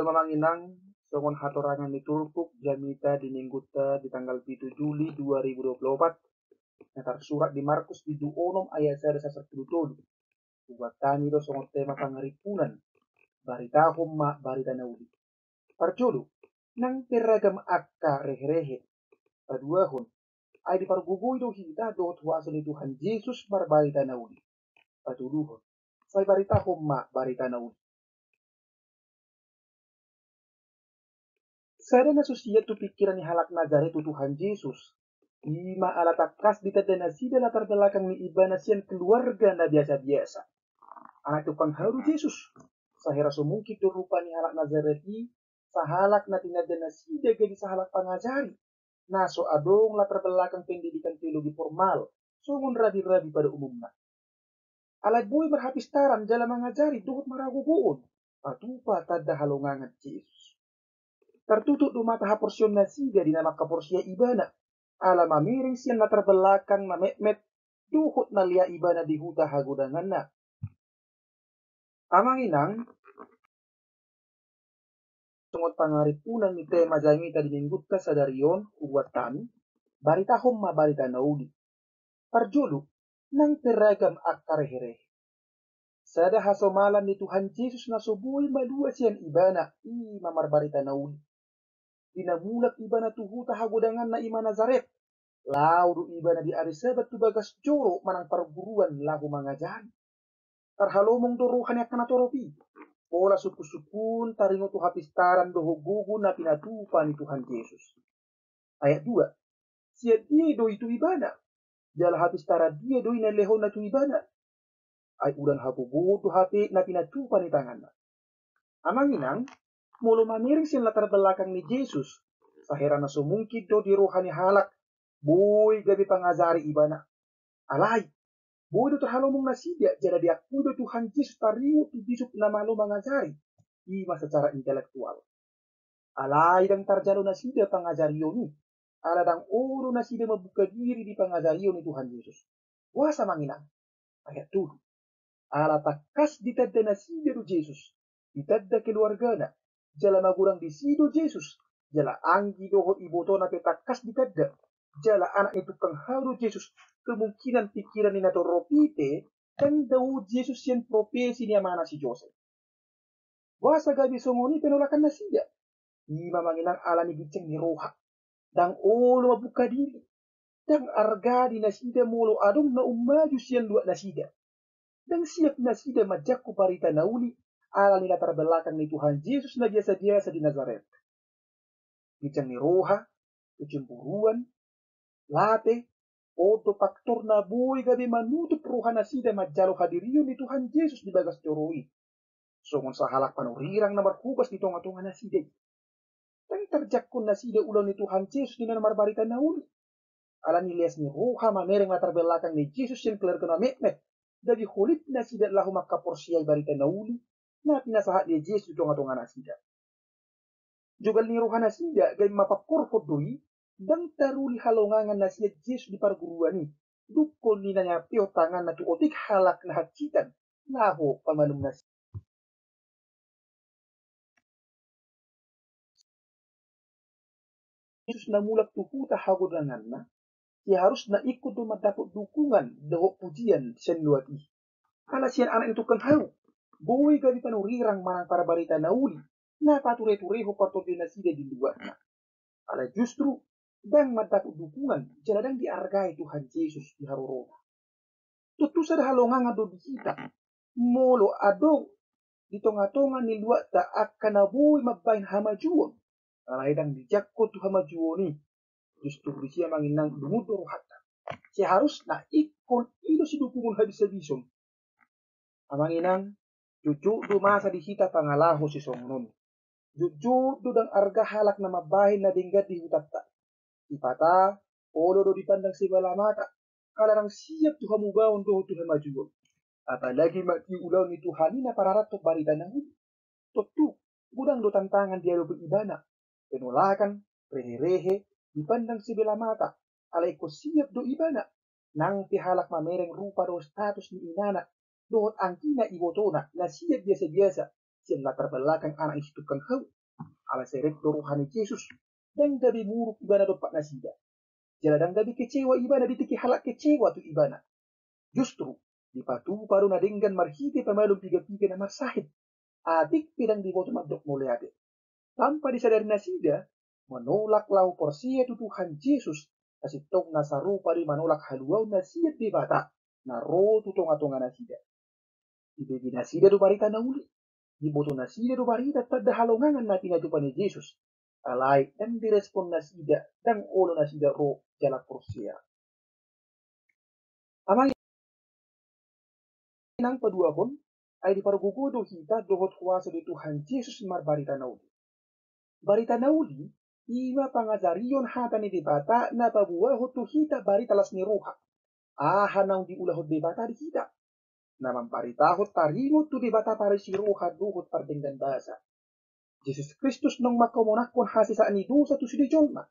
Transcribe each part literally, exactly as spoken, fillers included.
Amang inang, songon hatorangan ni turpuk jamita di minggunta di tanggal pitu Juli dua ribu dua puluh opat, na tarsurat di Markus bindu onom ayat sada sahat sampulu tolu. Hubuat hami do songon tema pangarimpunan, baritahon ma barita na uli. Parjolo, nang pe ragam angka reherehe. Paduahon, ai dipargogoi do hita dohot huaso ni Tuhan Jesus marbarita na uli. Patoluhon, sai baritahon ma barita na uli. Sada na so siat tu pingkiran ni halak Nazaret tu Tuhan Jesus, i ma ala tangkas ditanda nasida latar belakang ni ibana sian keluarga na biasa-biasa. Anak tukang hau do Jesus. Sahera so mungkin do rupa ni halak Nazaret i, sahalak na tinanda nasida gabe sahalak pangajari, na so adong latar belakang pendidikan teologi formal, songon rabi-rabi pada umumna. Alai boi marhapistaran jala mangajari dohot marhagogoon, patupa tanda halongangan Jesus. Tartutup do mata haporseaon nasida di na mangkaporseai ibana, ala mamereng sian latar belakang na metmet dohot na lea ibana di huta hagodanganna. Amang inang, songon pangarimpunan ni tema jamita di minggunta sadari on hubuat hami, baritahon ma barita na uli. Parjolo, nang pe ragam angka reherehe. Sada hasomalan ni Tuhan Jesus na so boi malua sian ibana, i ma marbarita na uli. Di na mulak ibana tu huta hagodanganna i ma Nazaret, laho do ibana di ari Sabat tu bagas joro manang parguruan laho mangajari. Tarhalomong do roha ni angka natorop i, pola sungkun-sungkun taringot tu hapistaran dohot gogo na pinatupa ni Tuhan Jesus. Ayat dua. Sian dia do i tu ibana? Jala hapistaran dia do i na nilehonna tu ibana? Ai udan hagogoon do hape na pinatupa ni tanganna. Amang inang, molo mamereng sian latar belakang ni Jesus, sahera na so mungkin do di roha ni halak boi gabe pangajari ibana. Alai boi do tarhalomong nasida jala diakui do Tuhan Jesus taringot tu bisop na malo mangajari, i ma secara intelektual. Alai ndang tarjalo nasida pangajarion i, ala ndang olo nasida mambuka diri di pangajarion ni Tuhan Jesus. Boasa amang inang? Ayat tolu. Ala tangkas ditanda nasida do Jesus, ditanda keluargana, jala magodang disi do Jesus, jala anggi dohot ibotona pe tangkas ditanda, jala anak ni tukang hau do Jesus. Kemungkinan pingkiran ni natorop i pe ndang dao Jesus sian profesi ni amana si Josep. Boasa gabe songon i penolakan nasida? I ma amang inang ala ni ginjang ni roha. Ndang olo mambuka diri. Ndang arga di nasida molo adong na ummaju sian luat nasida. Ndang siap nasida manjangkon barita na uli ala ni latar belakang ni Tuhan Jesus na biasa-biasa di Nazaret. Ginjang ni roha, kecemburuan, late, on do faktor na boi gabe manutup roha nasida manjalo hadirion ni Tuhan Jesus di bagas joro i. Songon sahalak panurirang na marhobas di tonga-tonga nasida i. Ndang tarjangkon nasida ulaon ni Tuhan Jesus di na marbarita na uli. Ala ni leas ni roha mamereng latar belakang ni Jesus sian keluarga na metmet, gabe holip nasida laho mangkaporseai barita na uli na pinasahat ni Jesus di tonga-tonga nasida. Jogal ni roha nasida gabe mapangkorhon do i, ndang taruli halongangan na sian Jesus di parguruan i, dungkon ni na niampehon tanganna tu otik halak na hansitan laho pamalum nasida. Jesus na mulak tu huta hagodanganna, seharusna ingkon do mandapot dukungan dohot pujian sian luat i. Ala sian anak ni tukang hau, boi gabe panurirang manang parbarita na uli na pature-turehon partondion nasida di luatna. Alai justru ndang mandapot dukungan jala ndang diargai Tuhan Jesus di harorona. Tontu sada halongangan do di hita molo adong di tonga-tonga ni luatta angka na boi mambahen hamajuon, alai ndang dijangkon tu hamajuon i. Justru disi amang inang lungun do rohanta. Seharusna ingkon i do sidukungon habis-habison. Amang inang, jotjot do masa di hita pangalaho sisongon on. Jotjot do ndang arga halak na mambahen na denggan di hutanta. Sipata olo do dipandang sebelah mata, ala ndang siap tu hamubaon dohot tu hamajuon. Apalagi ma di ulaon ni Tuhan i na pararathon barita na uli. Tontu godang do tantangan diadopi ibana. Penolakan, rehe-rehe, dipandang sebelah mata. Alai ingkon siap do ibana. Nang pe halak mamereng rupa dohot status ni inana dohot anggina ibotona na siap biasa-biasa, sian latar belakang anak ni situngkang hau. Alai serep do roha ni Jesus, ndang gabe muruk ibana dompak nasida. Jala ndang gabe kecewa ibana di tingki halak kecewa tu ibana. Justru, dipatupa do na denggan marhite pamalum piga-piga na marsahit. Atik pe ndang diboto mandok mauliate. Tanpa disadari nasida, manolak laho porsea tu Tuhan Jesus, na sintong na sarupa do i manolak haluaon na sian Debata, na ro tu tonga-tonga nasida. Dibege nasida do barita na uli, diboto nasida do barita tanda halongangan na pinatupa ni Jesus. Alai ndang direspon nasida, ndang olo nasida ro jala porsea. Amang inang paduahon, ai dipargogoi do hita dohot kuasa ni Tuhan Jesus marbarita na uli. Barita na uli, i ma pangajarion hata ni Debata na paboahon tu hita barita las ni roha. Aha naung diulahon Debata di hita? Na mambaritahon taringot tu Debata parisi roha dohot pardenggan basa. Jesus Kristus naung mangkamonangkon hasesaan ni dosa tu sude jolma.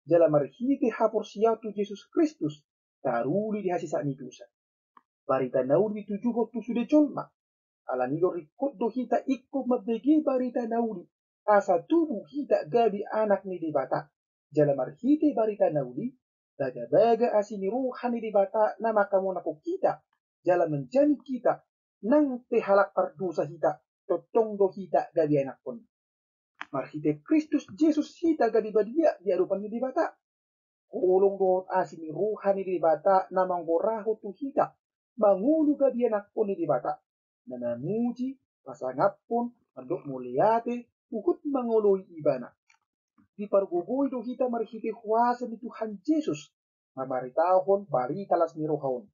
Jala marhite haporseaon tu Jesus Kristus, taruli di hasesaan ni dosa. Barita na uli ditujuhon tu sude jolma. Alani do ringkot do hita ingkon mambege barita na uli, asa tubu hita gabe anak ni Debata. Jala marhite barita na uli, bagabaga asi ni roha ni Debata na mangkamonangkon hita, jala manjamin hita, nang pe halak pardosa hita, tongtong do hita gabe anakkon. Marhite Kristus Jesus hita gabe badia di adopan ni Debata. Holong dohot asi ni roha ni Debata na manggorahon tu hita, mangolu gabe anakkon ni Debata, na mamuji, pasangaphon, mandok mauliate, huhut mangoloi Ibana. Dipargogoi do hita marhite kuasa ni Tuhan Jesus, mamaritahon barita las ni roha on.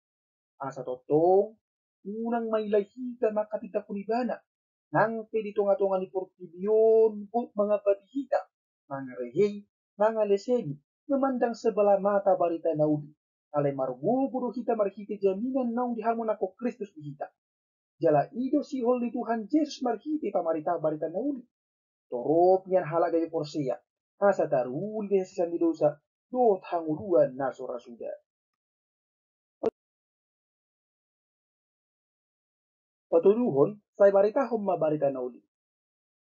Asa tongtong, unang maila hita mangkatindangkon Ibana, nang pe di tonga-tonga ni portibi on, boi mangampati hita, mangarehei, mangalesei, mamandang sebelah mata barita na uli. Alai margogo do hita marhite jaminan naung dihamonangkon Kristus di hita. Jala i do sihol ni Tuhan Jesus marhite pamaritahon barita na uli. Torop nian halak gabe porsea, asa taruli di hasesaan ni dosa, dohot hangoluan na so ra suda. Patoluhon, sai baritahon ma barita na uli.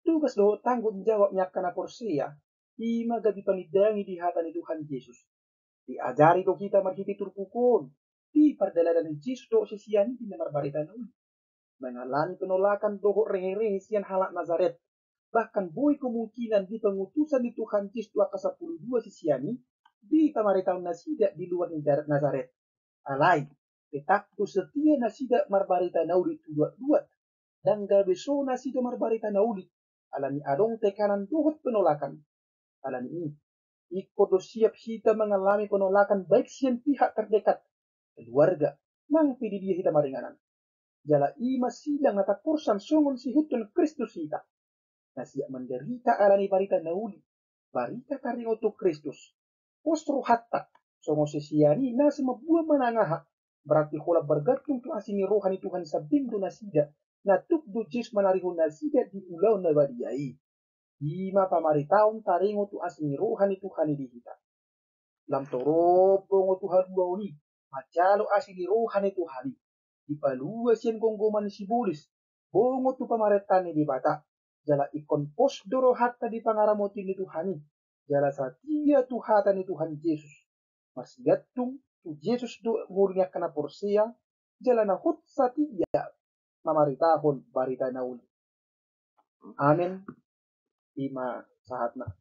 Tugas dohot tanggung jawab ni angka na porsea, i ma gabe panindangi di hata ni Tuhan Jesus. Diajari do hita marhite turpuk on, di pardalanan ni Jesus dohot sisean i di na marbarita na uli. Mengalami penolakan dohot rehe-rehe sian halak Nazaret. Bahkan boi kemungkinan di pengutusan ni Tuhan Jesus tu angka sampulu dua sisean i, dipamaritahon nasida di luar ni Nazaret. Alai, tetap do setia nasida marbarita na uli tu luat-luat. Ndang gabe so nasida marbarita na uli, alani adong tekanan dohot penolakan. Alani i, ingkon do siap hita mengalami penolakan baik sian pihak terdekat, keluarga, nang pe di dia hita maringanan. Jala i ma silang na taporsan songon siihuthon Kristus hita. Na siap menderita alani barita na uli, barita taringot tu Kristus. Pos rohanta, songon sisean i na so mamboan manang aha, berarti holan bergantung tu asi ni roha ni Tuhan sambing do nasida, na tuk do Jesus manarihon nasida di ulaon na badia i. I ma pamaritahon taringot tu asi ni roha ni Tuhan i di hita. Lam torop bongot tu haluaon i, manjalo asi ni roha ni Tuhan i. Dipalua sian gomgoman ni sibolis, bongot tu pamarentaon ni Debata. Jala ingkon pos do rohanta di pangaramotion ni Tuhan i. Jala satia tu hata ni Tuhan Jesus. Marsigantung tu Jesus do ngolu ni angka na porsea, jala na hot satia mamaritahon barita na uli. Amen. I ma sahatna.